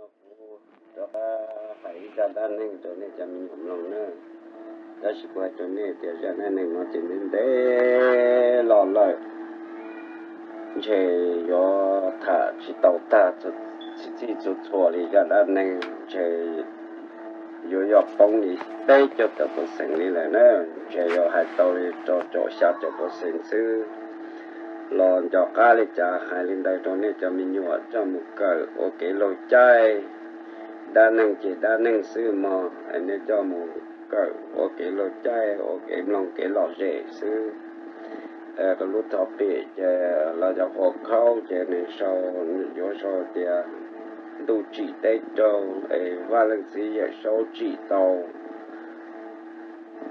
Kuv rov qab hais ib zaj dab neeg rau nej cov me nyuam mloog na. Tab sis kuv hais rau nej tias zaj dab neeg no ces ntev ntev los lawm, ntshe yuav tham tsis tau tag, txhij txhij txhua txhua li zaj dab neeg, ntshe yuav yog poob li peb caug percent li lawm na, ntshe yuav hais tau li rau caum xya caum percent xwb. Los nco qab li cas hais li ntawd rau nej cov me nyuam coj mus kawm ua kev laug caij. Dab neeg ces dab neeg xwb mog, nej coj mus kawm ua kev laug caij, ua kev mloog kev lom zem xwb. Lub thov pem ces los yog qhuas khaub ces nws sau, yuav sau tias ntuj tsim teb raug es Vaj Leej Txiv Yawm Saub tsim tau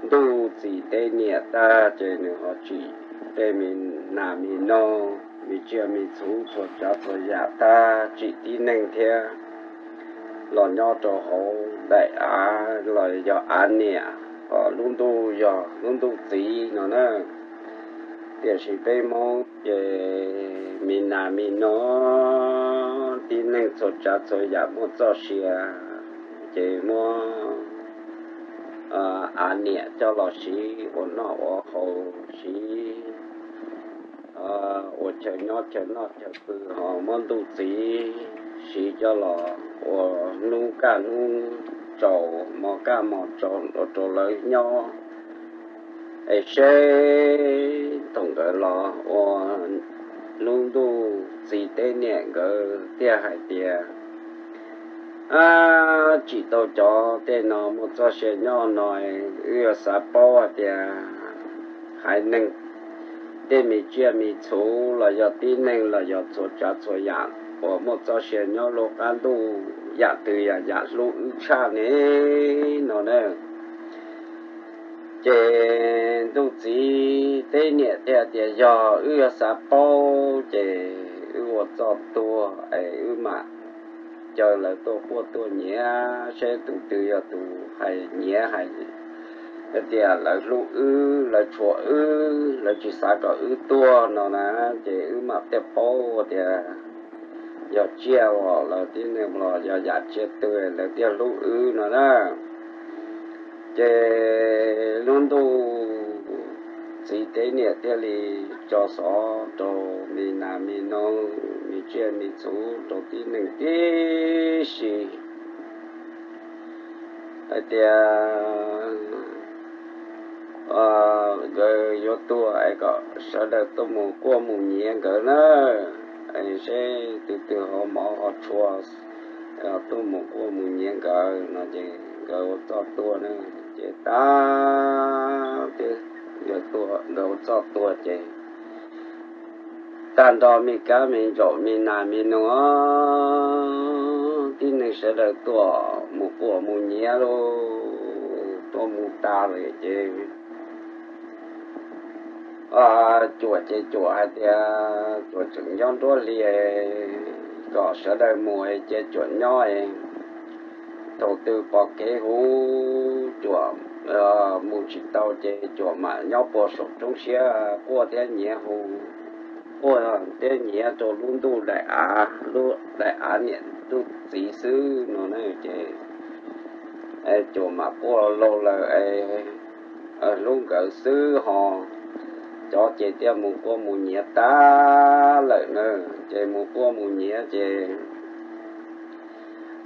ntuj txiv teb niam tag ces nws ho tsim tej me nas me noog, me tsiaj me txhu txhua tsav txhua yam tag, tsim tib neeg thiab. Los nyob rau hauv daim av los yog av niam, ho lub ntuj yog lub ntuj txiv no na. Tiam sis peb Hmoob ces me nas me noog, tib neeg txhua tsav txhua yam muaj txoj sia, ces muab av niam coj los siv ua noj ua haus, siv ua chaw nyob chaw noj chaw pw, ho muab ntuj txiv siv coj los ua hnub kaj hnub tsaus, hmo kaj hmo tsaus rau lawv nyob. Es seb thaum nkawd los ua lub ntuj txiv teb niam nkawd thiaj hais tias, ab, tsim tau cov tej no muaj txoj sia nyob no, wb yuav xav paub hais tias haiv neeg tej me tsiaj me txhu los yog tib neeg los yog txhua tsav txhua yam uas muaj txoj sia nyob lub qab ntuj yam twg yam yam hlub wb tshaj ne no na. Ces ntuj txiv teb niam thiaj tias yog wb yuav xav paub ces wb ua txoj tuag es wb mam caw lawv tuaj quaj tuaj nyiav seb tus twg yog tus hais nyiav hais tias lawv hlub wb, lawv tshuav wb, lawv tsis xav kom wb tuag no na, ces wb mam thiaj paub tias yog tsiaj los lawv tib neeg los yog yam tsiaj twg lawv thiaj hlub wb no na. Ces lub ntuj txiv teb niam thiaj li tso xov rau me nas me noog, me tsiaj me txhu, rau tib neeg tib si hais tias nkawd yuav tuag es kom sawv daws tuaj mus quaj mus nyiav nkawd na, es seb tus twg ho mov ho tshua tuaj mus quaj mus nyiav nkawd no ces nkawd ua txoj tuag na. Ces tag, nkawd ua txoj tuag ces tag nrho me kab me ntsaum me nas me noog, tib neeg sawv daws tuaj mus quaj mus nyiav lauj, tuaj mus tas lawm ces cuam ces cuam hais tias cuam tseem nyob nruab hli kom sawv daws mus cia cuam nyob. Thaum twg pom kev huv cuam mus tsis tau ces cuam mam nyob puag saum roob siab quaj thiab nyiav hu, quaj thiab nyiav rau lub ntuj daim av, lub daim av niam ntuj txiv xwb no na. Ces cuam mam quaj laug lawm, hlub nkawd xwb ho cov ces thiaj mus quaj mus nyiav tag lawm na. Ces mus quaj mus nyiav ces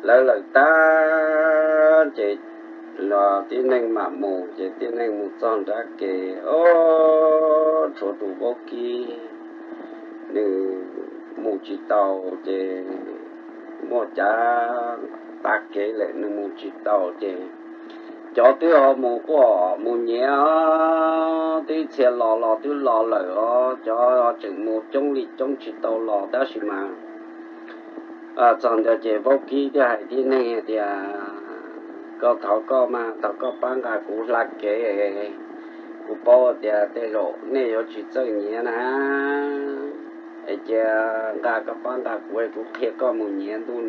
lawv lawm tag ces tib neeg mam mus, ces tib neeg mus txog nrab ke, o, tshuav tus vaub kib, nws mus tsis tau, ces muaj cav tav kev lawm nws mus tsis tau. Ces cov twb ho mus quaj mus nyiav twb txhia los los twb los lawm os, cov tseem mus coob li coob tsis tau los, tab sis mas txog ntawd ces vaub kib thiaj hais tib neeg tias, koj thov koj mas, thov koj pab nqa kuv hla kev, kuv paub tias tej zaum nej yuav tsis txawj nyiav na, es cia nqa koj pab nqa kuv es kuv qhia koj mus nyiav ntuj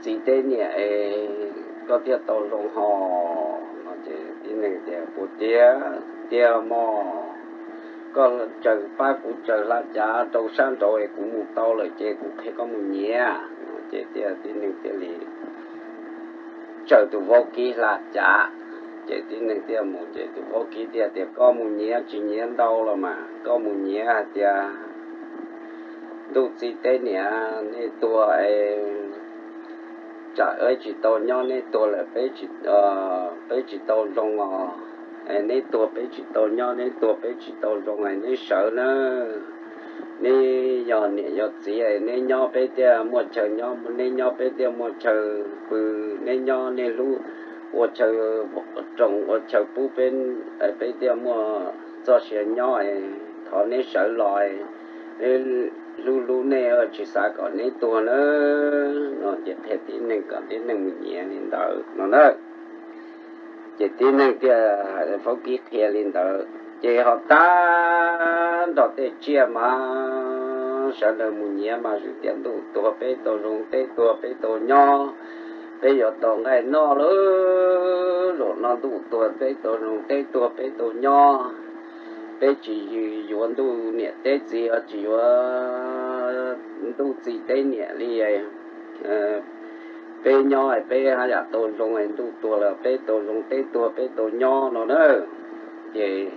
txiv teb niam es koj thiaj tau zoo ho no. Ces tib neeg tias, puas tiag tiag mog, koj tsaws pab kuv tsaws hla cav rau sab nraud es kuv mus tau lawm ces kuv qhia koj mus nyiav. Ces thiaj tib neeg thiaj li tsaws tus vaub kib hla cav. Ces tib neeg thiaj mus ces tus vaub kib thiaj tias, Koj mus nyiav tsis nyiav ntau los mas, koj mus nyiav hais tias ntuj txiv teb niam nej tuag es tsam peb tsis tau nyob nej tuag lawm, peb tsis tau zoo os. Neb tuag peb tsis tau nyob, neb tuag peb tsis tau zoo es neb sawv nawb. Neb yog niam yog txiv es neb nyob peb thiaj muaj chaw nyob, neb nyob peb thiaj muaj chaw pw, neb nyob nej hlub ua chaw roos ua chaw pub peb, peb thiaj muaj txoj sia nyob. Thov neb sawv los, neb hlub hlub nej, tsis xav kom neb tuag nawb. No ces qhia tib neeg kom tib neeg mus nyiav li ntawd no na. Ces tib neeg thiaj hais vaub kib qhia li ntawd ces ho tag nrho tej tsiaj mas sawv daws mus nyiav mas zwm tias ntuj tuag peb tau zoo, teb tuag peb tau nyob, peb yuav tau nqaij noj lawm. Zaum no ntuj tuag peb tau zoo, teb tuag peb tau nyob, peb tsis yuav ntuj niam teb txiv, tsis yuav ntuj txiv teb niam li. Peb nyob peb haj yam tau zoo, ntuj tuag los peb tau zoo, teb tuag peb tau nyob no na. Ces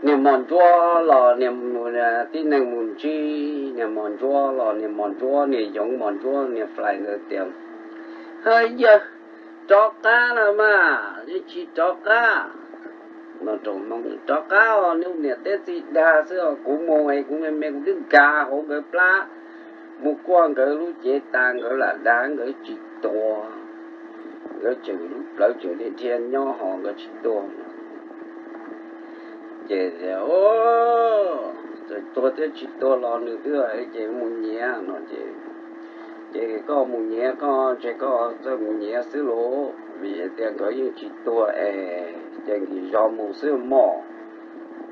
niag mos ntsuab los niag, tib neeg mus ntsib niag mos ntsuab los niag mos ntsuab, niag yoov mos ntsuab niag flais ntawd tias, Ha yawg, rov qab los mas, yeej tsis rov qab. No rau Hmoob, Rov qab os, ntuj niam teb txiv dag xwb os, kuv mus es kuv me me kuv twb nkag hauv nkawd plab mus kuaj nkawd lub cev tas, nkawd lam dag, nkawd tsis tuag, nkawd tseem lub plawv tseem dhia dhia nyob ho nkawd tsis tuag. Ces tias, Txawm tuag thiab tsis tuag los nws twb hais ces mus nyiav no ces, ces koj mus nyiav, koj ntshe koj txawj mus nyiav xwb lauj, vim tias nkawd yeej tsis tuag es ces nkis zog mus xwb mog.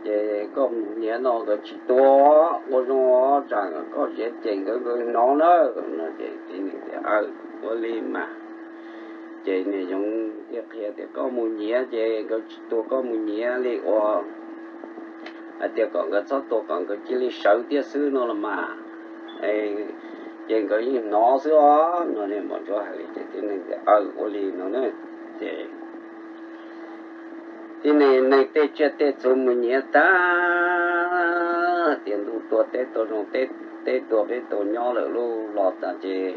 Ces koj mus nyiav no nkawd tsis tuag, ua zoo tsam koj ziav cem nkawd, nkawd hnov na. No ces tib neeg tias, Ua li mas. Ces niag yoov thiaj qhia tias, Koj mus nyiav ces nkawd tsis tuag, koj mus nyiav li uas hais tias kom nkawd txhob tuag kom nkawd cia li sawv thiab xwb no los mas, ces nkawd yeej hnov xwb os. No niag mos ntsuab hais li ces tib neeg tias, Aws, ua li no na. Ces tib neeg, neeg tej tsiaj tej txhu mus nyiav tag, tias ntuj tuag teb tau zoo, teb tuag peb tau nyob lawm lauj, los tas ces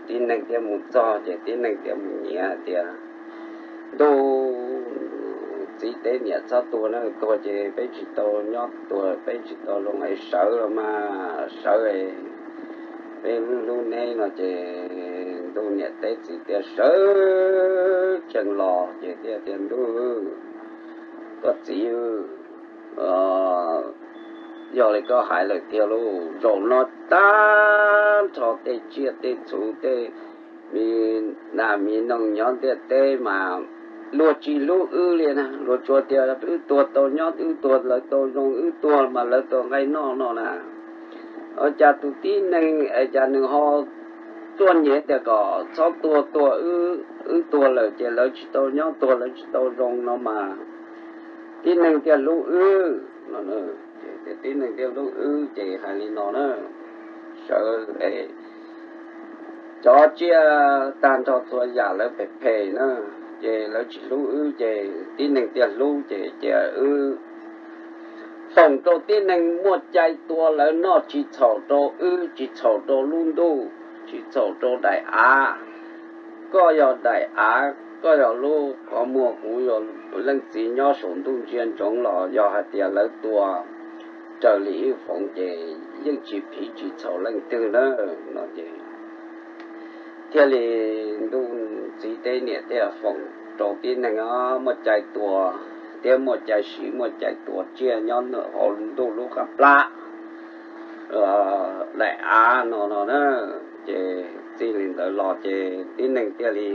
tib neeg thiaj mus txog ces tib neeg thiaj mus nyiav tias ntuj txiv teb niam txhob tuag na, tuag ces peb tsis tau nyob, tuag peb tsis tau zoo es sawv los mas sawv, peb hlub neb no ces ntuj niam teb txiv thiaj sawv tsees los ces thiaj tias ntuj, koj txiv, yog li koj hais lawm tiag lauj, zaum no tag nrho tej tsiaj tej txhu tej mi nas mi noog nyob ntiaj teb mas luag tsis hlub wb li na, luag tsuas tias wb tuag tau nyob, wb tuag lawv tau zoo, wb tuag mas lawv tau nqaij noj no na. Ua cas tus tib neeg es cas nws ho tuaj nyiav tias kom txhob tuag, tuag, wb tuag lawm ces lawv tsis tau nyob, tuag lawv tsis tau zoo no mas tib neeg thiaj hlub wb. Tib neeg thiaj hlub wb ces hais li no na, sawv es cov tsiaj tag nrho txhua yam lawv phem phem na, ces lawv tsis hlub wb ces tib neeg thiaj hlub ces cia wb foom rau tib neeg muaj cai tua lawv noj, tsis txhaum rau wb, tsis txhaum rau lub ntuj, tsis txhaum rau daim av. Koj yog daim av, koj yog lub qhov muag, kuv yog leej txiv nyob saum ntuj ntsia ntsoov los yog hais tias lawv tua raws li wb foom ces yeej tsis phim tsis txhaum leej twg na. No ces thiaj li ntuj txiv teb niam thiaj foom rau tib neeg muaj cai tua thiab muaj cai siv, muaj cai tua tsiaj nyob hauv ntuj lub qab plab daim av no no na. Ces txij li ntawd los ces tib neeg thiaj li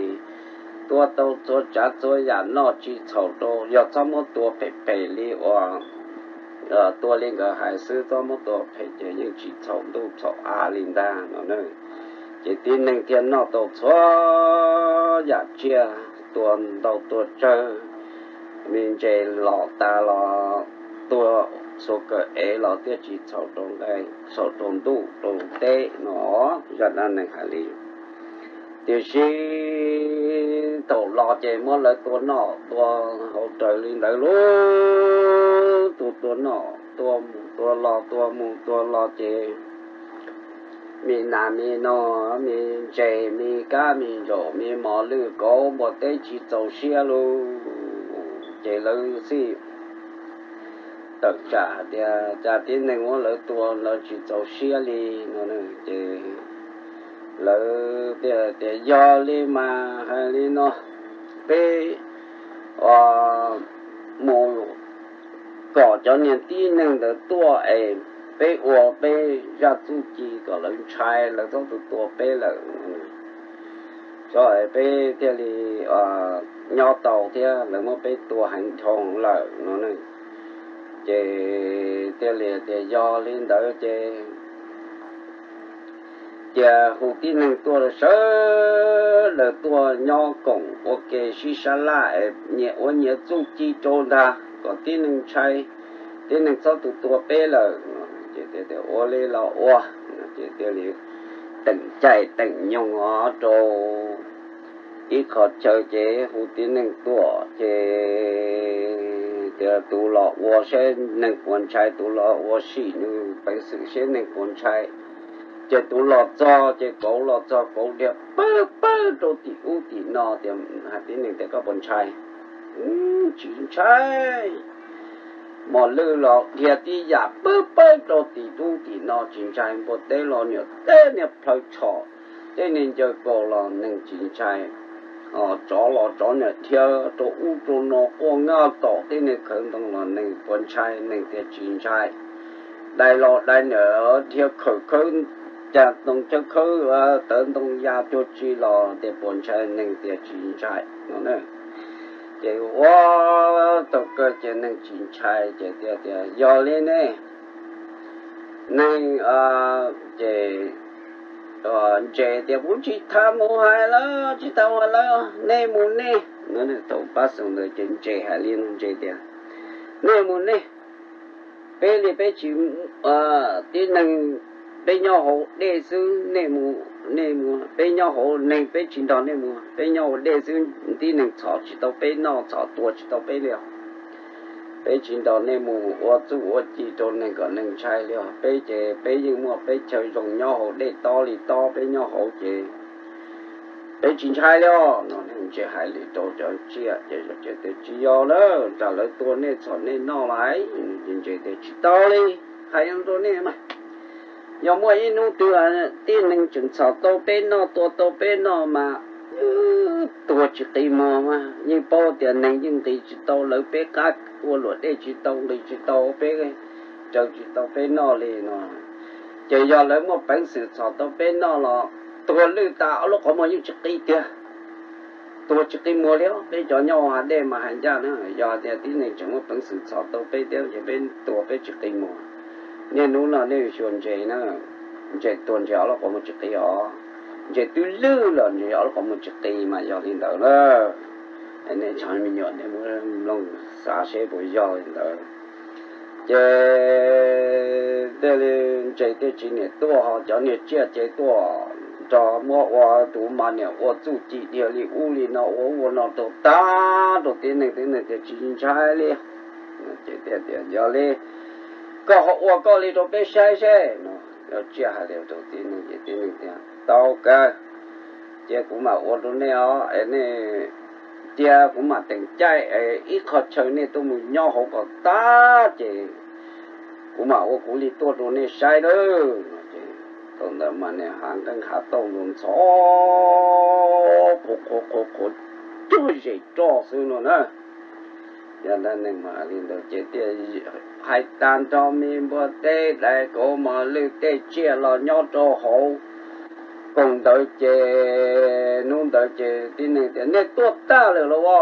tua tau txhua tsav txhua yam noj tsis txhaum rau, yog txhob muab tua phem phem li uas tua li nkawd hais xwb, txhob muab tua phem ces yeej tsis txhaum ntuj txhaum av li ntag no na. Ces tib neeg thiaj noj tau txhua yam tsiaj, tua ntau tua tsawg, me ntses los tas los tua txhua kawm ev los thiaj tsis txhaum rau nqaij, txhaum rau ntuj rau teb no. Zaj dab neeg hais li Tiam sis thaum los ces muab lawv tua noj tua haus raws li ntawd lauj, tua tua noj tua mus tua los tua mus tua los ces me nas me noog, me ntses me kab me ntsaum me mos lwj kauv npua teb tsis txaus siab lauj, ces lawv xij tawm tsam hais tias cas tib neeg muab lawv tua lawv tsis txaus siab li no. Ces lawv tias yog li mas hais li no, peb mus kom cov niag tib neeg ntawd tuaj es peb ua peb zaj txuj ci kom lawv ntshai, lawv txhob tus tua peb lawm, peb thiaj li nyob tau thiab, lawv muab peb tua heev dhau lawm no. Ces thiaj li tias yog li ntawd ces cia hu tib neeg tuaj sawv daws tuaj nyob koom ua ke sib sab laj es nyias ua nyias txuj ci rau ntag kom tib neeg ntshai, tib neeg txhob tus tua peb lawm. Ces tias ua li los ua, ces thiaj li teem caij teem nyoog rau ib qho chaw ces hu tib neeg tuaj ces tias tus los ua saib neeg puas ntshai, tus los ua sim nws peev xwm saib neeg puas ntshai. Ces tus los txog ces kauv los txog kauv dhia pawg pawg rau tim ub tim no tias hais tib neeg tias koj puas ntshai? Tsis ntshai. Mos lwj los dhia tib yam pawg pawg rau tim ub tim no tsis ntshai, npua teb los niam teb niag plhaw tshom, tej niag ncaws kaus los neeg tsis ntshai. Tsov los tsov niam dhia rau ub rau no quaj nyaj tom, tej niag khawv ntoo los neeg puas ntshai, neeg tias tsis ntshai. Dais los dais niam dhia khawm khawb, cas ntoo chawb khawb tawv ntoo ya cuag tsi los tias puas ntshai, neeg tias tsis ntshai no. Ces ua tau kawg ces neeg tsis ntshai ces tias yog li ne, neeg ces ntses tias kuv tsis tas mus hais lawm, tsis tas mus hais lawm, nej mus nej. Thaum pab xus ntawd ces ntses hais li no, ntses tias nej mus nej, peb li peb tsis, tib neeg peb nyob hauv dej xwb, nej mus nej mus, peb nyob hauv neeg peb tsis nrog nej mus, peb nyob hauv dej xwb, tib neeg txhom tsis tau peb noj, txhom tua tsis tau peb li os. Peb tsis nrog nej mus ua txuj ua ci rau neeg kom neeg ntshai li os. Peb ces peb yeej muaj peb chaw zoo nyob hauv dej tob li tob, peb nyob hauv ces peb tsis ntshai li os no. Ntses hais li rau cov tsiaj ces tsis yog lawm, tsam lawv tua nej txhom nej noj lawm. Ntses tias tsis tau li, hais rau nej mas, yog muaj ib hnub twg tib neeg tseem txhom tau peb noj, tua tau peb noj mas tuag tsis qi muag mas, yeej paub tias neeg yeej nqis tsis tau lawv peb qab, ua luam dej tsis tau, nqis tsis tau peb, raws tsis tau peb noj li no. Ces yog lawv muaj peev xwm txhom tau peb noj los tuag lwj tas, ob lub qhov muag yeej tsis qi tiag. Tuag tsis qi muag li os. Peb cov nyob hauv dej mas hais ncaj na, yog tias tib neeg tseem muaj peev xwm txhom tau peb thiab ces peb tuag peb tsis qi muag. Niaj hnub no nej xyuas ntses na, ntses tuag ntses ob lub qhov muag tsis qi os. Ntses twb lwj los ntses ob lub qhov muag tsis qi mas yog li ntawd na. Nej tsov me nyuam nej muab mloog xav seb puas yog li ntawd. Ces thiaj li ntses thiaj tsis niam tuaj, ho cov niag tsiaj ces tuaj nrog muab ua tus mas niam ua txuj ci dhia li ub li no, ua ub ua no rau tag rau tib neeg, tib neeg tias tsis ntshai li. Ces tias yog li koj ho ua koj li rau peb saib seb no. Tsiaj hais li rau tib neeg ces tib neeg tias tau kawg, cia kuv mam ua rau nej os, es nej cia kuv mam teem caij es ib qho chaw nej tuaj mus nyob hauv kom tag ces kuv mam ua kuv li tuaj rau nej saib lawm. Thaum ntawd mas niag hav nqeeb hav tauj ntxhov ntxhov qhuav qhuav qhuav qhuav cuag zes roj xwb no na. Yog ntawd neeg mas li ntawd ces thiaj hais tag nrho me npua teb dais kauv mos lwj tej tsiaj los nyob rau hauv koog ntawd ces hnub ntawd ces tib neeg tias nej tuaj tag lawm los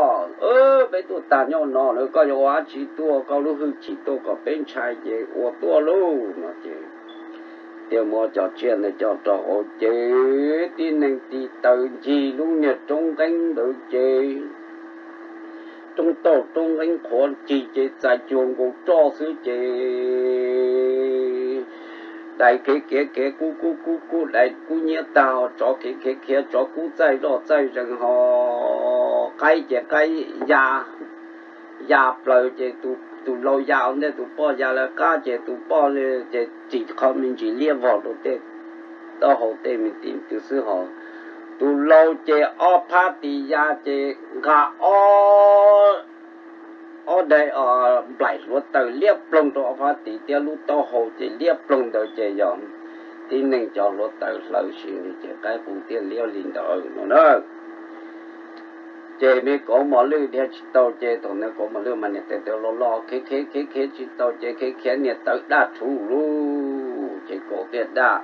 as, peb tuaj tag nyob no lawm, koj yuav ua dab tsi tuaj, koj lub hwj chim tuaj kom peb ntshai ces ua tuaj lauj no ces thiaj muab cov tsiaj ntawd coj rau hauv ces tib neeg tis taws ncig lub niag roob nqeeb ntawd ces roob tauj roob nqeeb qhuav ncig ces txais cuag nkaus roj xwb ces Dais khiav khiav khiav kub kub kub kub, dais kub nyiab tag, tsov khiav khiav khiav, tsov kub txaij zoj txaij zees ho, qaib ces qaib ya, ya plaws ces tus laus ya ua ntej, tus poj ya lawv qab ces tus poj ces tsis qho me ntsis liab vog rau tej taub hau tej me tim twg xwb ho. Tus laus ces ob phab tis ya ces nqa ob daim nplaim hluav taws liab ploog rau ob phab tis thiab lub taub hau ces liab ploog ntawd ces yog tib neeg cov hluav taws hlawv sis li ces qaib qus thiaj liab li ntawd no na. Ces me kauv mos lwj dhia tsis tau ces thaum ntawd kauv mos lwj mas niag tes taw loj loj khiav khiav khiav khiav tsis tau ces khiav khiav niag tawv daj rhuv lug ces kauv thiaj daj,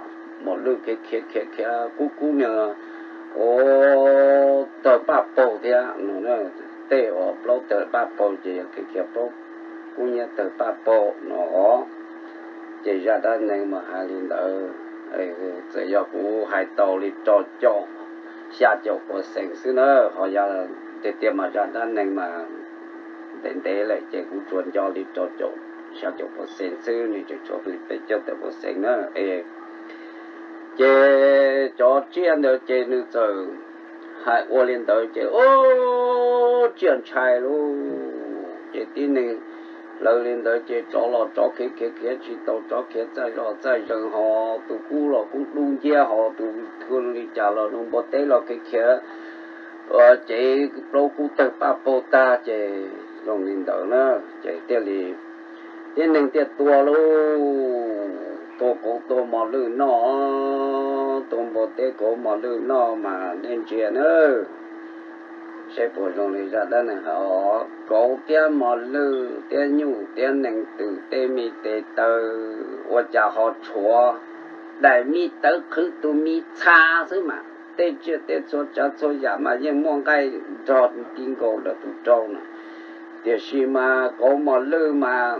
mos lwj khiav khiav khiav khiav kub kub niag, ov, tawg paj paug thiab no, tej uas plaub tawg paj paug ces yog khiav khiav plaub kub nyiab tawg paj paug no. Ces zaj dab neeg mas hais li ntawd, txawm yog kuv hais tau li rau caum xya caum pawv xees xwb na, ho yog tiag tiag mas zaj dab neeg mas ntev ntev lawm ces kuv tsuas nco li rau caum xya caum pawv xees xwb, nws tseem tshuav li peb caug tawm pawv xees na. Ces cov tsiaj ntawd ces nws txawm hais ua li ntawd ces ub, tsiaj ntshai lauj. Ces tib neeg hlawv li ntawd ces tsov los tsov khiav khiav khiav tsis tau, tsov khiav txaij zoj txaij zees ho, tus kub los kub dub nciab ho, tus kub li cas los zoo npua teb los khiav khiav, ces plaub kub tawg paj paug tag ces zoo li ntawd na. Ces thiaj li tib neeg thiaj tua lauj, tua kauv tua mos lwj noj, tua npua teb kauv mos lwj noj mas dej ntsia na. Saib puas zoo li zaj dab neeg hais, kauv thiab mos lwj thiab nyuj thiab nees twm tej me tes taw ua cas ho tshuav daim me tawv qhwv tus me txha xwb mas, tej tsiaj tej txhua tsav txhua yam mas yeej muaj nqaij nrog ti nkaus ntawm tus rau na. Tiam sis mas kauv mos lwj mas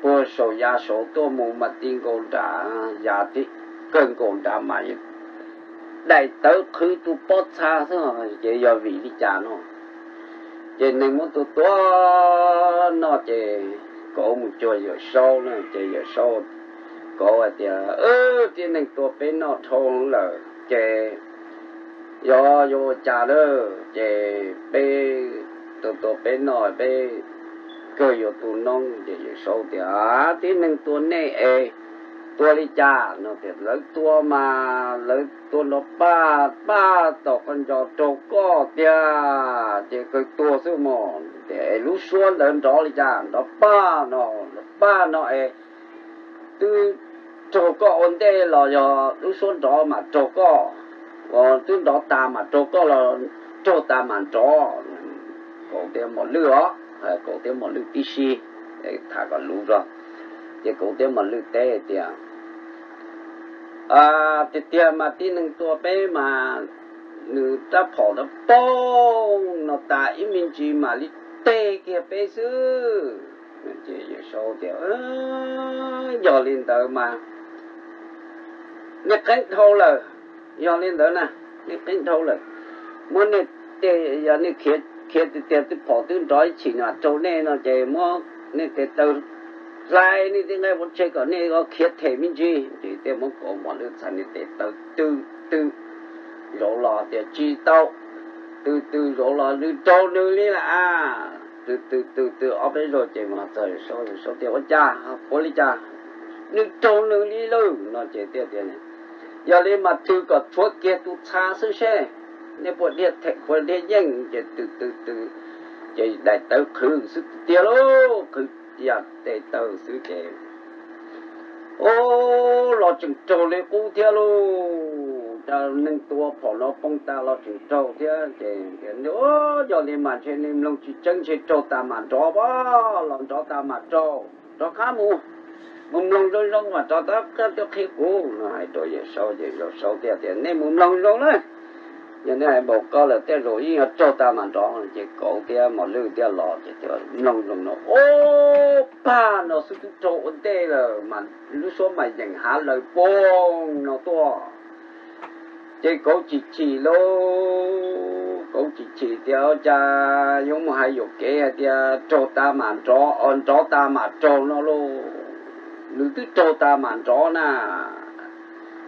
puag saum yav saud tuaj mus mas ti nkaus nram yav, kawg nkaus nrad mas daim tawv qhwv tus pob txha xwb, ces yog vim li cas no? Ces neeg muab tua tua noj ces kauv mus cuag Yawm Saub na, ces Yawm Saub, kauv hais tias, tib neeg tua peb noj dhau lawm ces yog yuav ua cas lawm, ces peb tua tua peb noj peb kawg yuav tu noob. Ces Yawm Saub tias, tib neeg tua nej es tua li cas no? Tias lawv tua mas lawv tua nrov paj paj tom koj ncos raug koj tiag ces kawg tuag xwb mog. Tias es lub suab ntawd nrov li cas? Nrov paj no, nrov paj no es twb raug koj ua ntej los yog lub suab nrov mas raug koj, twb nrov tas mas raug koj los raug tas mas nrov? Kauv thiab mos lwj os, kauv thiab mos lwj tib si tham kom luv zog. Ces kauv thiab mos lwj teb tias, tiag tiag mas tib neeg tua peb mas nws rab phom ntawd poog no tas ib me ntsis mam li teg kiag peb xwb. Ces Yawm Saub tias, yog li ntawd mas nej qeeb dhau lawm. Yog li ntawd na, nej qeeb dhau lawm. Muab nej tej, yog nej khiav tiag tiag twb phom twb nrov ib chim mam raug nej no ces muab nej tes taw hlais nej tej nqaij pov tseg kom nej khiav them me ntsis. Ces thiaj muab kauv mos lwj txhais niag tes taw tw tw zauv los tias tsis tau, tw tw zauv los nws raug nws li lawm a. Tw tw tw tw ob peb zaug ces mus txog Yawm Saub, Yawm Saub tias, ua cas, ua li cas nws raug nws li lawm no? Ces thiaj tias, yog li mas tw kom tshuav kiag tus txha xwb seb nej puas dhia them puas dhia yeej. Ces tw tw tw ces daim tawv qhwv xwb tiag lauj, qhwv yam tes taw xwb ces, o, los tseem raug li qub thiab lauj. Neeg tua phom no poob tas los tseem raug thiab ces, yog li mas ntshe nej mloog tsis tseeb, ntshe raug tas mam nrov, los nrov tas mam raug, rov qab mus, mus mloog zoo zoo mas rov qab tuaj qhia kuv no. Hais rau Yawm Saub ces Yawm Saub thiaj tias, nej mus mloog zoo na, yog nej hais npaum ko lawm tej zaum yeej yuav raug tas mam nrov. Ces kauv thiab mos lwj thiaj los ces thiaj mloog zoo no, o, pag no xwb twb raug ua ntej lawm mas lub suab mas yeem hav lawv poog no tuaj. Ces kauv chim chim lauj, kauv chim chim tias, cas yuav mus hais yuam kev hais tias raug tas mam nrov, nrov tas mam raug no lauj. nws twb raug tas mam nrov na,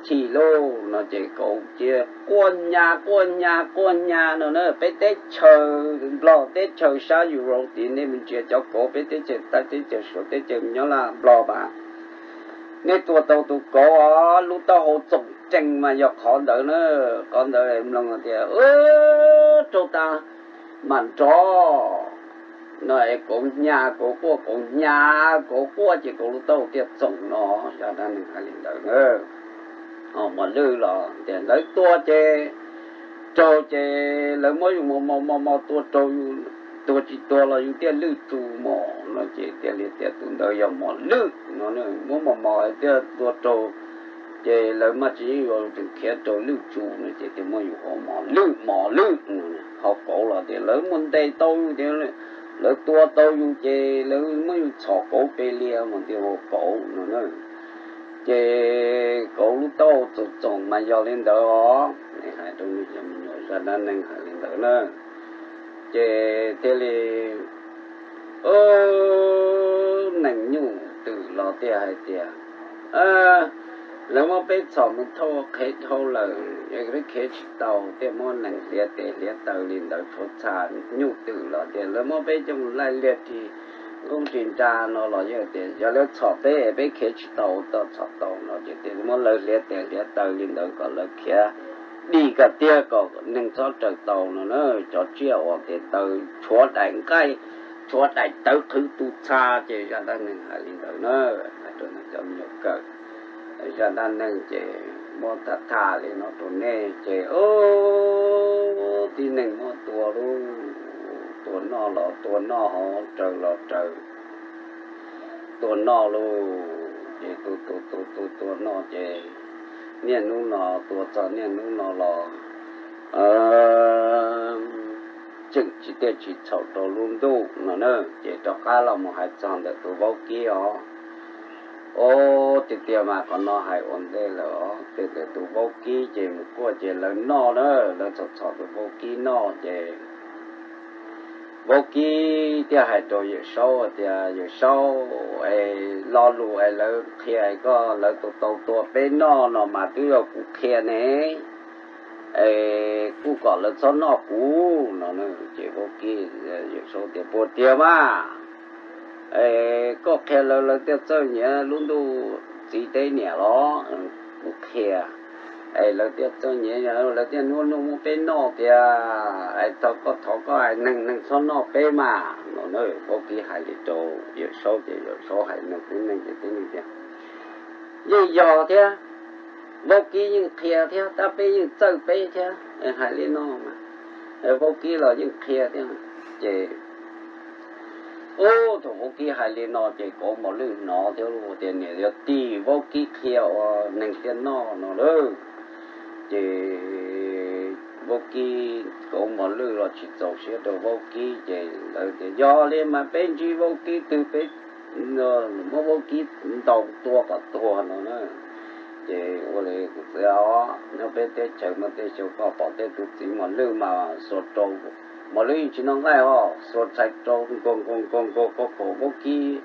chim lauj no ces Kauv cia quaj nyas quaj nyas quaj nyas no na. Peb teb chaws Nplog teb chaws sab Europe tid nej mus ntsia cov kauv peb teb chaws Thaib teb chaws Suav teb chaws nyob Nplog mas nej tua tau tus kauv os lub taub hau txoom rees mas yog qhov ntawd na. Qhov ntawd mloog tias raug tas mam nrov no es kauv nyas kauv quaj kauv nyas kauv quaj ces kauv lub taub hau thiaj txoom no. Zaj dab neeg hais li ntawd na. Mos lwj los tias lawv tua ces raug ces lawv muab yus mos mos mos mos tua raug yus, tuag tsis tuag los yus thiaj lwj tsu mos no ces thiaj li tias tus ntawd yog mos lwj no. Muab mos mos thiaj tua raug ces lawv mas tsis yeej yuav tseem khiav raug lwj tsu no ces thiaj muab yus hu mos lwj mos lwj no. Ho kauv los tias lawv muab ntes tau yus tias lawv tua tau yus ces lawv muab yus txhom kauv pe lias mas thiaj hu kauv no na. Ces kauv lub taub hau txoom txoom mas yog li ntawd os. Hais rau nej cov me nyuam zaj dab neeg hais li ntawd na. Ces thiaj li neeg nyuj twm los thiaj hais tias lawv muab peb txhom mus thauj qhev dhau lawm, peb khiav tsis tau thiaj muab neeg hliav tes hliav taw li ntawd. Tshuav txha nyuj twm los tias lawv muab peb coj mus laij liag ris nqoob ris nra no los yog tias yog lawv txhom peb es peb khiav tsis tau, tau txhom tau no ces thiaj muab lawv hliav tes hliav taw li ntawd kom lawv khiav dim kom tiag kom neeg txhob raws tau no na. Cov tsiaj uas tes taw tshuav daim nqaij, tshuav daim tawv qhwv tu txha ces zaj dab neeg hais li ntawd na. Hais rau nej cov me nyuam kawm zaj dab neeg ces muab tham tham li no rau nej ces tib neeg muab tua lauj, tua noj los tua noj, hauv raws los raws, tua noj lauj. Ces tua tua tua tua tua noj ces niaj hnub no tua txog niaj hnub no los tseem tsis, thiaj tsis txhaum rau lub ntuj no na. Ces rov qab los mus hais txog ntawm tus vaub kib os. Ov, tiag tiag mas qhov no hais ua ntej lawm os. Tias ntawm tus vaub kib ces mus kuaj ces lawv noj na, lawv txhom txhom tus vaub kib noj ces vaub kib thiaj hais rau Yawm Saub tias, Yawm Saub, es lo lus es lawv qhia koj lawv tau tau tua peb noj no mas twb yog kuv qhia ne, es kuj kom lawv txhob noj kuv no. Ces vaub kib, Yawm Saub tias, Puas tiag mas? Es koj qhia lawv, lawv thiaj txawj nyiav lub ntuj txiv teb niam los? Kuv qhia es lawv thiaj txawj nyiav, lawv thiaj hnub hnub muab peb noj tiag. Es thov koj, thov koj hais neeg, neeg txhob noj peb mas no. Vaub kib hais li rau Yawm Saub ces Yawm Saub hais neeg, tib neeg ces tib neeg tias, Yeej yog thiab, vaub kib yeej qhia thiab, tab peb yeej txawj peb thiab. Hais li no, vaub kib los yeej qhia thiab. Ces ub, thaum vaub kib hais li no ces kauv mos lwj hnov thiab lauj, tias niam yog tim vaub kib qhia uas neeg thiaj noj no lauj. Ces vaub kib, kauv mos lwj los tsis txaus siab rau vaub kib ces lawv tias, Yog li mas peb ntsib vaub kib twg peb muab vaub kib ntaus tua kom tuag no na. Ces ua li kuv txiv os, nyob peb teb chaws mas tej xyoo koj pom tej tus txiv mos lwj mas xuas rau, mos lwj yeej tsis noj nqaij ho, xuas txhais rau nkaug nkaug nkaug nkaug, koj khaum vaub kib,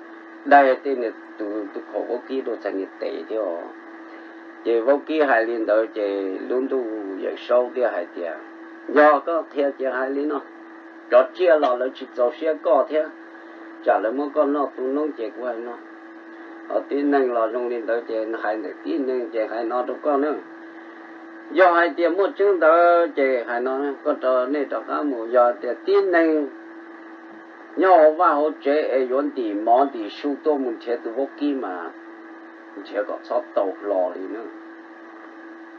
daig tej niag tus, tus khaum vaub kib rau txhais niag tes thiab os. Ces vaub kib hais li ntawd ces lub ntuj Yawm Saub thiaj hais tias, Yog koj qhia ces hais li no, cov tsiaj los lawv tsis txaus siab koj thiab, tsam lawv muab koj noj tu noob ces kuv hais no. Ho tib neeg los zoo li ntawd ces hais ntawm tib neeg ces hais no rau koj na. Yog hais tias muaj tseeb ntawd ces hais no, koj rau, nej rov qab mus, yog tias tib neeg nyob hauv vaj hauv tsev es yuav ntim mov ntim su tuaj mus nrhiav tus vaub kib mas nrhiav kom txhob tau hlo li na.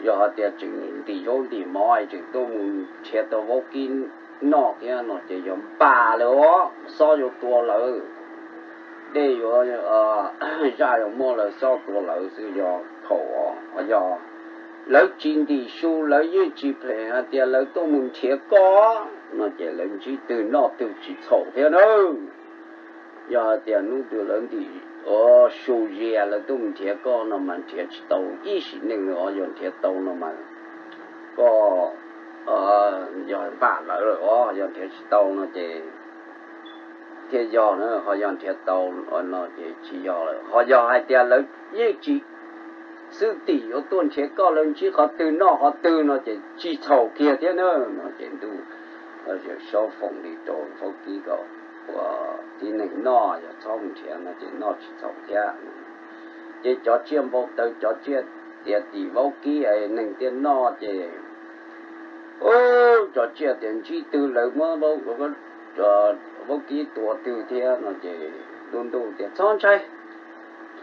Yog hais tias tseem ntim zaub ntim mov es tseem tuaj mus nrhiav tau vaub kib noj thiab no ces yog npam lawm os, xob yuav tua lawm. Dej yuav, zaj yuav muaj lawm, xob tua lawm xwb. Yog thaum, yog lawv tsis ntim su, lawv yeej tsis phem hais tias lawv tuaj mus nrhiav koj no ces lawv ntsib twg noj twg tsis txhaum thiab nawb. Yog hais tias hnub twg lawv ntim su zias lawv tuaj mus nrhiav koj no mas nrhiav tsis tau ib sim neej os, yog nrhiav tau no mas koj yog npam lawv lawm os, yog nrhiav tsis tau no ces thiaj yog na, ho yog nrhiav tau no ces tsis yog lawm. Ho yog hais tias lawv yeej tsis, xwb tim yuav tuaj nrhiav koj, lawv ntsib qhov twg noj qhov twg no ces tsis txhaum kiag thiab na. No ces ntuj, Yawm Saub foom li rau vaub kib kom ua tib neeg noj, yog txhob mus nrhiav no ces noj tsis txhaum thiab. Ces cov tsiaj npau taws, cov tsiaj tias tim vaub kib es neeg thiaj noj ces, cov tsiaj tias ntsib twg lawv muab vaub kib tua twg thiab no ces lub ntuj tias txhob ntshai,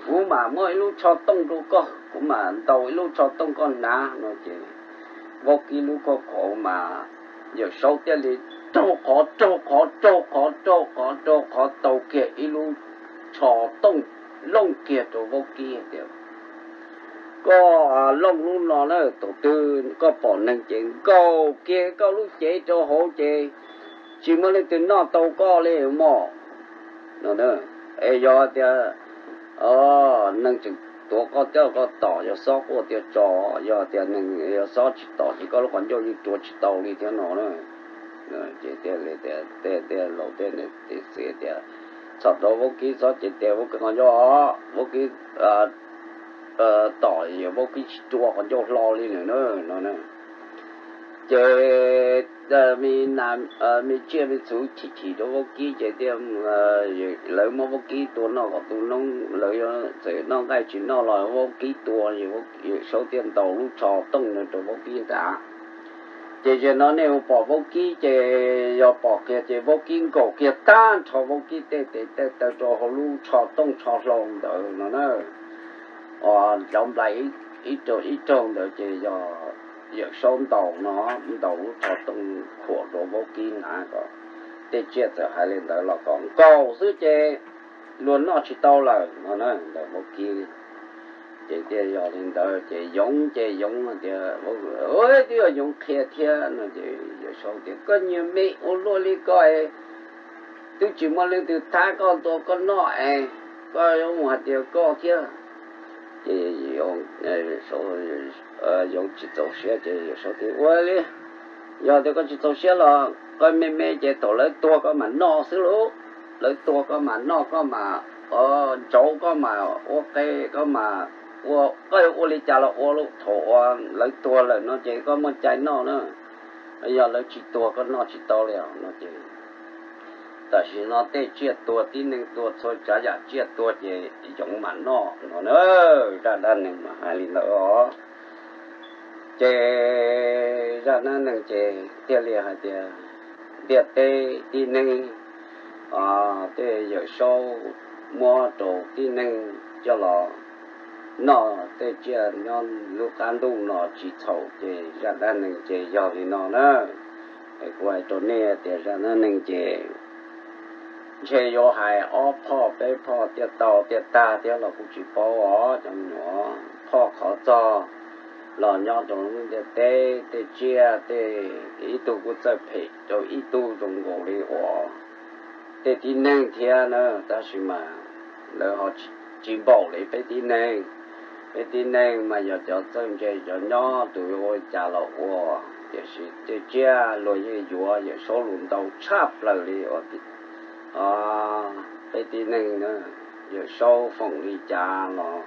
kuv mam muab ib lub tsho tooj rau koj, kuv mam ntaus ib lub tsho tooj koj hnav no ces vaub kib lub khauj khauv mas Yawm Saub thiaj li raug qhov, raug qhov, raug qhov, raug qhov, raug qhov tau kiag ib lub tsho tooj looj kiag rau vaub kib tias, koj looj lub no na, thaum twg koj pom neeg ces nkaus kiag koj lub cev rau hauv ces tsis muaj leej twg noj tau koj li mog. No es yog tias neeg tseem tuav koj thiab koj tom, yog xob quaj thiaj tso, yog tias neeg yog xob tsis tom ces koj lub qhov ncauj yeej rua tsis tau li thiab no na. Ces thiaj li tias, tej laus tej txiv tias txhom rau vaub kib txhob cev tes, vaub kib qhov ncauj, vaub kib tom, vaub kib tsis rua qhov ncauj hlo li lawm na no. Ces me tsiaj me txhu chim chim rau vaub kib ces thiaj, lawv muab vaub kib tua noj kom tu noob, lawv txawm noj nqaij tsis noj los vaub kib tua, Yawm Saub thiaj ntaus lub tsho tooj no rau vaub kib nrad. Ces zaum no nej mus pom vaub kib ces yog pom kiag ces vaub kib nkaus kiag tag nrho vaub kib tej tes tej taw rau hauv lub tsho tooj tsho hlau ntawd no na. Cov nplai ib raug ib raug ntawd ces yog Yawm Saub ntaus no, ntaus lub tsho tooj khuam rau vaub kib hnav kom, tej tsiaj txawm hais li ntawd los kom nkaus xwb ces luag noj tsis tau lawm no na, ntawm vaub kib. Ces thiaj yog li ntawd ces yoov ces yoov tias, twb yog yoov qhia thiab no ces Yawm Saub tias koj nyias me ua luaj li koj es twb tsis muaj leej twg thab koj tua koj noj es koj yuav mus hais tias koj thiab. Ces yoov tsis txaus siab ces Yawm Saub tias ua li, yog tias koj tsis txaus siab los koj me me ces thaum lawv tuag koj mam noj xwb lauj. Lawv tuag koj mam noj, koj mam ntsauv, koj mam ua qe, koj mam ua, koj yuav ua li cas los ua lauj, thaum uas lawv tuag lawm no ces koj muaj cai noj na. Yog lawv tsis tuag koj noj tsis tau li os no ces tam sim no tej tsiaj tuag, tib neeg tuag, txhua tsav yam tsiaj tuag ces yoov mam noj no na. Zaj dab neeg mas hais li ntawd os. Ces zaj dab neeg ces thiaj li hais tias ntiaj teb tib neeg, tej Yawm Saub muab rau tib neeg coj los noj tej tsiaj nyob lub qab ntuj no tsis txhaum ces zaj dab neeg ces yog li no na. Es kuv hais rau nej tias zaj dab neeg ces ntshe yuav hais ob phoj peb phoj thiaj tau thiaj tag thiab los kuj tsis paub os cov me nyuam. Phoj qhov txog los nyob rau lub ntiaj teb tej tsiaj tej, ib tug kuj txawj phem rau ib tug zoo nkaus li uas tej tib neeg thiab na, tab sis mas lawv ho tsis npaum li peb tib neeg. Peb tib neeg mas yog cov txawj ntse cov nyob tus yuav ua cas los ua, tiam sis tej tsiaj luag yeej yuav Yawm Saub lus ntau tshaj plaws li uas peb tib neeg na, Yawm Saub foom li cas los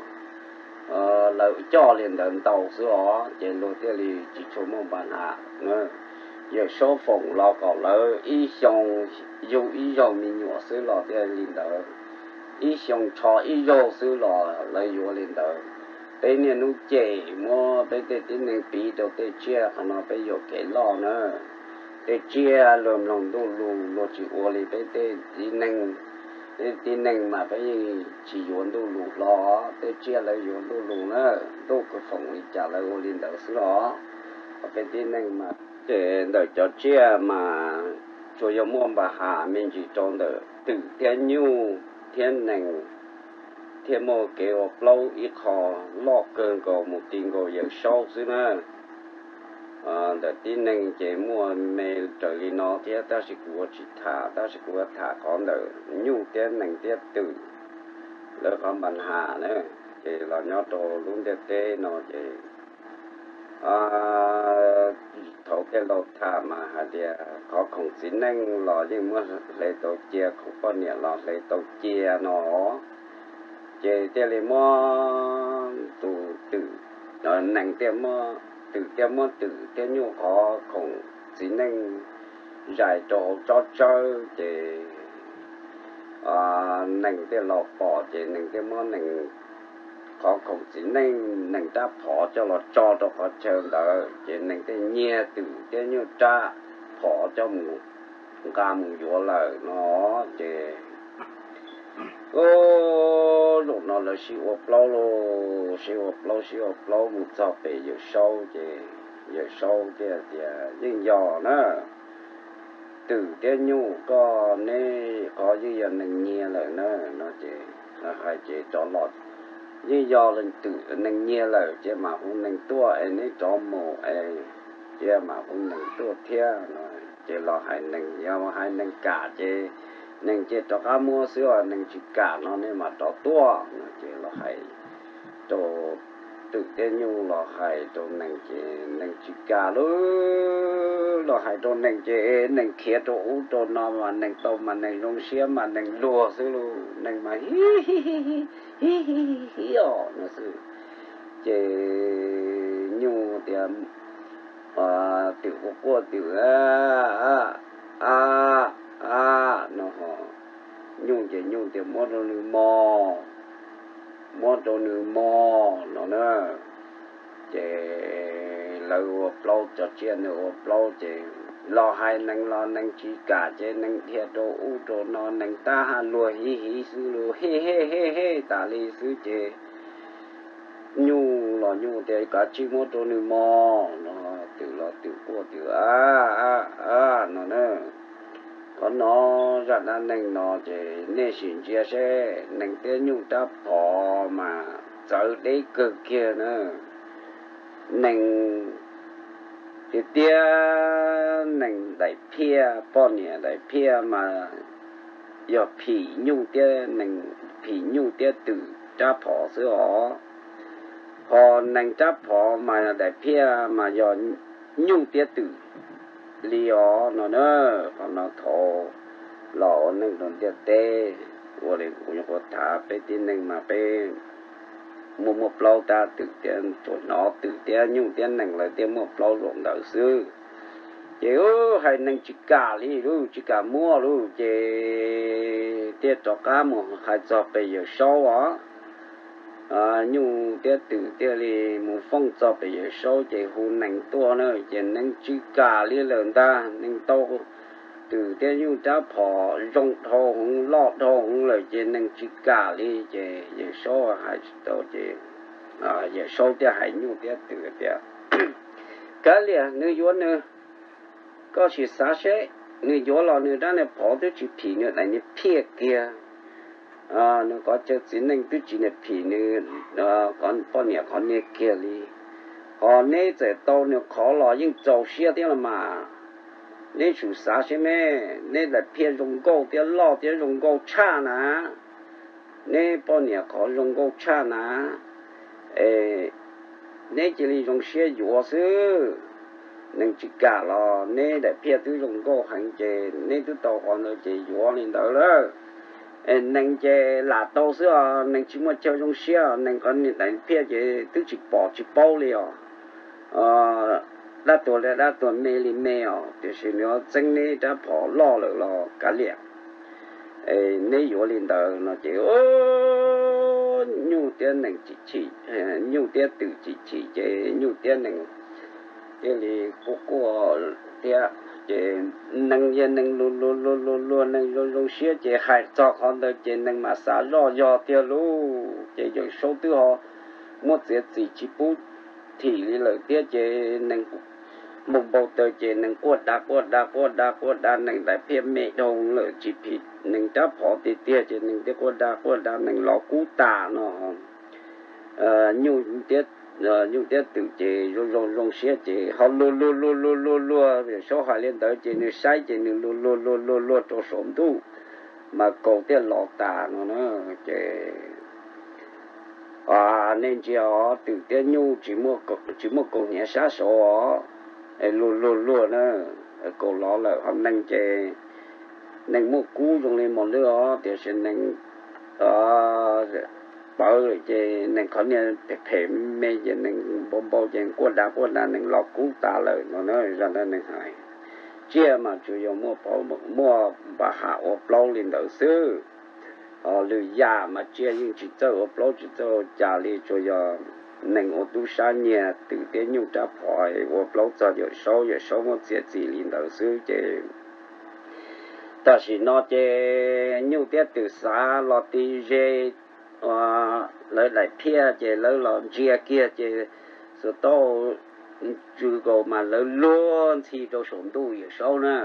lawv coj li ntawd ntau xwb os, ces luag thiaj li tsis tshua muaj npa nag. Yawm Saub foom los kom lawv ib xyoo yug ib zaug me nyuam xwb los thiaj li ntawd, ib xyoo tsho ib zaug xwb los lawv yuav li ntawd. Peb niaj hnub cem muab peb tej tib neeg piv rau tej tsiaj, qhov no peb yuam kev loj na. Tej tsiaj luag mloog ntuj lus luag tsis ua li peb tej tib neeg. Peb tib neeg mas peb yeej tsis yuav ntuj lus hlo, tej tsiaj lawv yuav ntuj lus na. Ntuj foom li cas lawv ua li ntawd xwb los. Peb tib neeg mas ces ntawm cov tsiaj mas tsuas yog muaj npa has me ntsis rau ntawm twm thiab nyuj thiab nees, thiaj muaj kev ua plaub ib qho loj kawg nkaus mus ti nkaus Yawm Saub xwb na. Ntawm tib neeg ces muaj me raws li no thiab, tab sis kuv ua tsis tham, tab sis kuv ua tham qhov ntawm nyuj thiab nees thiab twm lawv qhov npa has na. Ces los nyob rau lub ntiaj teb no ces thaum Laus tham mas hais tias qhov khoom txiv neej los yeej muab hle tau cia, khoom poj niam los hle tau cia no. Ces thiaj li muab tus Twm, Nees thiaj muab, Twm thiaj muab Twm thiab Nyuj qhov khoom txiv neej zais rau hauv tsob tsawb, ces Nees thiaj los pom, ces Nees thiaj muab Nees qhov khoom txiv neej, Nees rab phom coj los tso rau qhov chaw ntawd, ces Nees thiaj nyiag Twm thiab Nyuj rab phom coj mus nqa mus yuav lawm no. Ces zaum no lawv sib ua plaub lauj, sib ua plaub, sib ua plaub mus txog pem Yawm Saub, ces Yawm Saub thiaj tias, Yeej yog na, Twm thiab Nyuj, koj neb qhov yeej yog nees nyiag lawm na no. Ces hais ces rov los, Yeej yog Twm nees nyiag lawm, cia mam hu nees tuaj es neb rov mus es cia mam hu nees tuaj thiab no. Ces los hais nees, yog hais nees kam ces nees cia rov qab muab xwb, nees tsis kam no nej mam rov tuaj no. Ces los hais rau Twm thiab Nyuj los hais rau nees ces nees tsis kam lauj. Los hais rau nees ces nees khiav rau ub rau no mas nees tau mas nees zoo siab mas nees luag xwb lauj, nees mas hi hi hi hi os no xwb. Ces Nyuj tias, Twm quaj quaj Twm a, a, a no ho, Nyuj ces Nyuj tias, Muab rau nws mog, muab rau nws mog no na. Ces lawv ua plaub, tso tsiaj nws ua plaub ces los hais nees los nees tsis kam ces nees dhia rau ub rau no, nees tab haj luag hiv hiv xwb lauj, he he he he tas li xwb. Ces Nyuj los Nyuj tias, Kav tsij muab rau nws mog no, Twm los Twm quaj Twm a, a no na. Qhov no zaj dab neeg no ces nej sim ntsia seb, nees thiab Nyuj rab phom mas txawv deb kawg kiag na. Nees tiag tiag, nees daim phiaj, poj niam daim phiaj mas yog phim Nyuj thiab, nees phim Nyuj thiab Twm rab phom xwb os. Ho nees rab phom mas daim phiaj mas yog Nyuj thiab Twm li os no na. Qhov no thaum los ua neej rau ntiaj teb, ua li kuv nyuam qhuav tham, peb tib neeg mas peb muaj muaj plaub tab, Twm thiab, tsuas hnov Twm thiab Nyuj thiab nees lawv thiaj muaj plaub zaum ntawd xwb. Ces hais nees tsis kam li lauj, tsis kam muab lauj, ces thiaj rov qab mus hais txog pem Yawm Saub os. Nyuj thiab Twm thiaj li mus fooj txog pem Yawm Saub ces hu nees tuaj na, ces nees tsis kam li lawm ntag. Nees tau Twm thiab Nyuj rab phom zoo dhau heev, loj dhau heev lawm ces nees tsis kam li. Ces Yawm Saub hais tsis tau ces Yawm Saub thiaj hais Nyuj thiab Twm tias, Kav liam, nws yuav nws, koj sim xav seb, nws yuav los nws rab niag phom twb tsis phim nws daim niag phiaj kiag, nws qhov chaw txiv neej twb tsis niag phim nws poj niam qhov niag kiag li. Ho neb txawm tau nws qhov los yeej txaus siab thiab los mas. Neb sim xav seb me, neb daim phiaj zoo nkauj thiab loj thiab zoo nkauj tshaj na, neb poj niam qhov zoo nkauj tshaj na, neb cia li zoo siab yuav xwb. Nees tsis kam los neb daim phiaj twb zoo nkauj heev ces neb twb tau qhov ntawd ces yuav li ntawd lawm. Nees ces lam tau xwb os, nees tsis muaj chaw zoo siab, nees qhov niag daim phiaj ces twb tsis pom tsis paub li os. Dab tuag li dab tuag, me li me os, tiam sis nws txeeb neb rab phom loj lawm los kav liam, neb yuav li ntawd no ces Nyuj thiab nees chim chim, Nyuj thiab Twm chim chim ces Nyuj thiab nees thiaj li quaj quaj thiab. Ces nees yog nees luag luag luag luag luag nees zoo zoo siab ces hais txog qhov ntawd ces nees mam xav zoj yog tiag lauj. Ces Yawm Saub twb ho muab txiav txim tsis pub thim li lawm thiab ces nees npau npau taws ces nees quaj da quaj da quaj da quaj da, nees daim phiaj me dhau lawm tsis phim nees rab phom tiag tiag ces nees thiaj quaj da quaj da, nees los kub tas no. Nyuj thiab Twm ces zoo zoo zoo siab ces ho luag luag luag luag luag luag, Yawm Saub hais li ntawd ces nws saib ces nws luag luag luag luag luag rau saum ntuj mas kaus thiaj los tas no na. Ces nej ntsia os, Twm thiab Nyuj tsis muaj kaus hniav sab saud os. luag luag luag na, kaus lov lawm. Ho neeg ces neeg muaj kub zoo li mos lwj os, tiam sis neeg pawv lawm ces neeg qhov niag phem phem me ces neeg npau npau ces quaj dag quaj dag neeg los kub tas lawm no na. Zaj ntawd neeg hais, tsiaj mas tsuas yog muaj, muaj npa ham ua plaub li ntawd xwb. Ho lwm yam mas tsiaj yeej tsis txawj ua plaub tsis txawj ua cas li, tsuas yog neeg ua tub sab nyiag twm thiab nyuj rab phom ua plaub txog Yawm Saub, Yawm Saub muab txiav txim li ntawd xwb ces tam sim no ces nyuj thiab twm xav los ti ze lawv daim phiaj ces lawv los ntsia kiag ces xuas tau ntsws nkaus mas lawv luag ntxhi rau saum ntuj Yawm Saub na.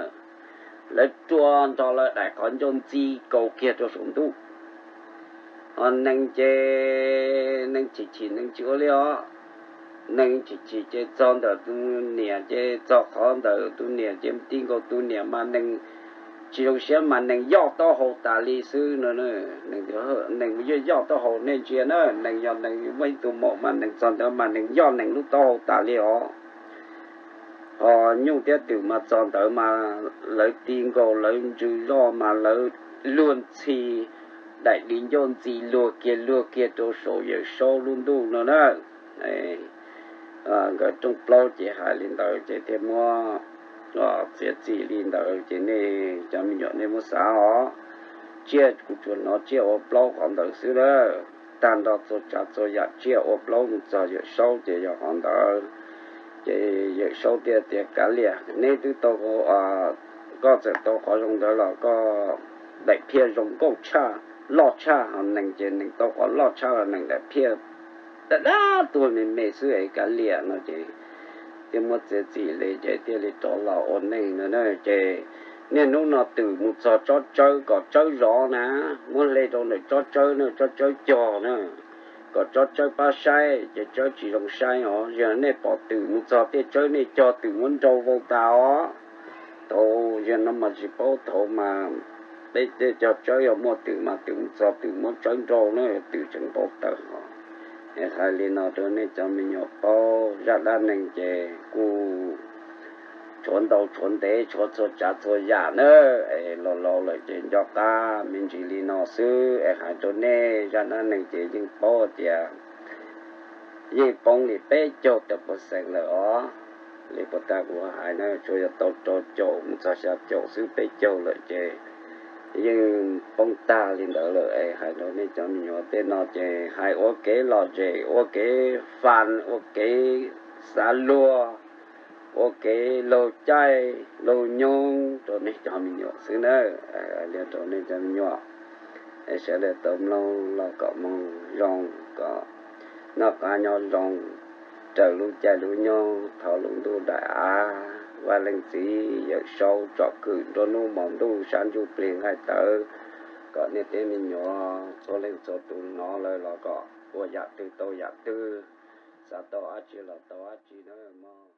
Lawv rua nrho lawv daim qhov ncauj ntxi kaus kiag rau saum ntuj. Ho neeg ces neeg chim chim neeg tsis ua li os. Neeg chim chim ces txog ntawm tus niam ces txog qhov ntawd tus niam ces ti nkaus tus niam mas neeg tsis zoo siab mas neeg yoj taub hau tas li xwb no. Neeg yoj yoj taub hau nej ntsia na, neeg yog neeg muaj ib tug maum mas neeg txog ntawd mas neeg yoj neeg lub taub hau tas li os. Ho nyuj thiab twm mas txog ntawd mas lawv ti nkaus lawv ntsws zoj mas lawv luag ntxhi daim di ncauj ntxi luag kiag luag kiag rau saum Yawm Saub lub ntuj no na. Nkawd rooj plaub ces hais li ntawd ces thiaj muab txiav txim li ntawd ces nej cov me nyuam nej muab xav os. Tsiaj kuv tsuas hnov tsiaj ua plaub qhov ntawd xwb na. Tag nrho txhua tsav txhua yam tsiaj ua plaub mus txog Yawm Saub ces yog qhov ntawd. Ces Yawm Saub thiaj tias kav liam, neb twb tau, koj txawm tau qhov zoo ntawd los koj daim phiaj zoo nkauj tshaj, loj tshaj, ho neeg ces neeg tau qhov loj tshaj los neeg daim phiaj dab dab tuag me me xwb es kav liam no ces thiaj muab txiav txim li ces thiaj li rov los ua neeg no na. Ces niaj hnub no twm mus txog tsob tsawb kom tsawb zov na, muab hle rau ntawm tsob tsawb na, tsob tsawb cog na, kom tsob tsawb pab saib ces tsawb tsis zoo saib os. Yog nej pom twm mus txog tej tsawb nej cog twm muab nrau vau tas os. Thaum yog no mas tsis paub, thaum mas peb tej cog tsawb yog muaj twm mas twm mus txog twm muab tsawb nrau na, twm tseem npau taws os. Es hais li no rau nej cov me nyuam paub, zaj dab neeg ces kuj tshuav ntau tshuav ntev tshuav txhua tsav txhua yam na. Es laus laus lawm ces nco qab me ntsis li no xwb es hais rau nej, zaj dab neeg ces yeej paub tias yeej poob li peb caug tawm pawv xees lawm os. Li puas tag kuv hais na, tsuas yog tau rau caum mus txog xya caum xwb, peb caug lawm ces yeej poob tag li ntawd lawm es hais rau nej cov me nyuam tej no ces hais ua kev lom zem, ua kev fun, ua kev xav luag, ua kev laug caij laug nyoog rau nej cov me nyuam xwb na. Li rau nej cov me nyuam sawv daws tau mloog los kom moog zoo, kom noj qab nyob zoo, raws lub caij lub nyoog thov lub ntuj daim av, Vaj Leej Txiv Yawm Saub tsom kwm nruab hnub hmo ntuj, sab ntsuj plig nqaij tawv, kom nej tej me nyuam txhua leej txhua tus hnov lawm los kom ua yam twg tau yam twg, xav tau dab tsi los tau dab tsi na mog.